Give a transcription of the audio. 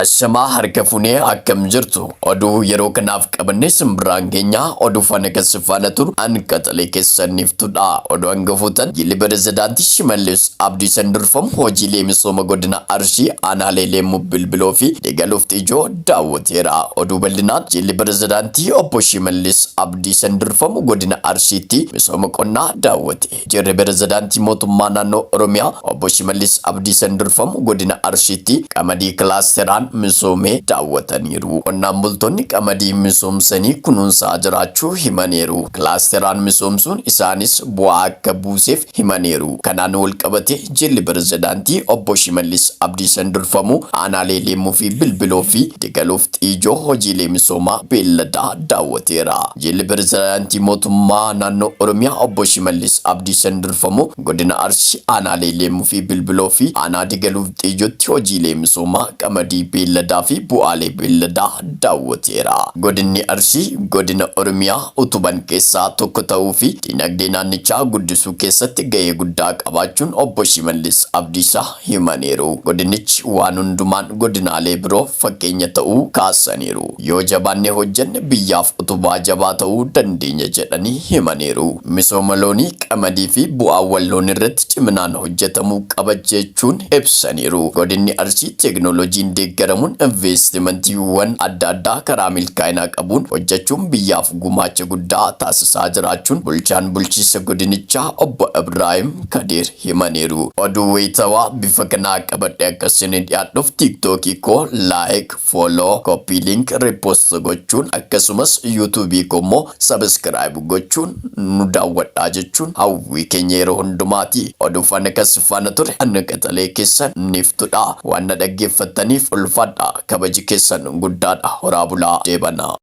Ashamaa harka funee akkam jirtu oduu yeroo kanaaf qabannee simbiraan keenya oduu faana kan si faana turu an qaxalee keessaniiftudha. Oduu hangafoota jilli pirezidaantii Shimallis Abdiisan durfamu hojiilee misooma godina Arsii aanaalee Leemmuu Bilbiloo fi Digaluuf Xiijoo daawwateera. Oduu bal'inaan jilli pirezidaantii obbo Shimallis Abdiisan durfamu godina Arsiitti misooma qonnaa daawwate. Jilli pirezidaantii mootummaa naannoo Oromiyaa obbo Shimallis Abdiisan durfamu godina Arsiitti qamadii kilaasteraan misoomee daawwataniiru. Qonnaan bultoonni qamadii misoomsanii kunuunsaa jiraachuu himaniiru. Kilaasteraan misoomsuun isaanis bu'aa akka buuseef himaniiru. Kanaan wal qabate jilli pirezidaantii obbo Shimallis Abdiisan durfamu aanaalee Leemmuu fi Bilbiloo fi Digaluuf Xiijoo hojiilee misoomaa beelladaa daawwateera. Jilli pirezidaantii mootummaa naannoo Oromiyaa obbo Shimallis Abdiisan durfamu godina Arsii aanaalee Leemmuu fi Bilbiloo fi aanaa Digaluuf Xiijootti hojiilee misoomaa qamadii beelladaa fi bu'aalee beelladaa daawwateera. Godinni Arsii godina Oromiyaa utuban keessaa tokko ta'uu fi dinagdee naannichaa guddisuu keessatti gahee guddaa qabaachuun obbo Shimallis Abdiisaa himaniiru. Godinichi waan hundumaan godinaalee biroo fakkeenya ta'uu kaasaniiru. Yoo jabaannee hojjenne biyyaaf utubaa jabaa ta'uu dandeenya jedhanii himaniiru. Misooma loonii, qamadii fi bu'aawwan loon irratti ciminaan hojjetamuu qaba jechuun ibsaniiru. Godinni Arsii teeknooloojiin deeggaramuun investimantiiwwan adda addaa karaa milkaa'inaa qabuun hojjechuun biyyaaf gumaacha guddaa taasisaa jiraachuun bulchaan bulchiinsa godinichaa obbo Ibraahim Kadir himaniiru. Oduu wayitawaa bifa kanaa qabadhe akka isin dhiyaadhuuf TikTokii koo like, follow, copy link, repost gochuun akkasumas YouTubeii koo immoo subscribe gochuun nu daawwadhaa jechuun hawwii keenya yeroo hundumaati. Oduu faana kas faana ture anna qaxalee keessan niftudha. Waan na dhaggeeffattaniif ulfaadha. Kabaji keessan guddaadha. Horaa bulaa deebana.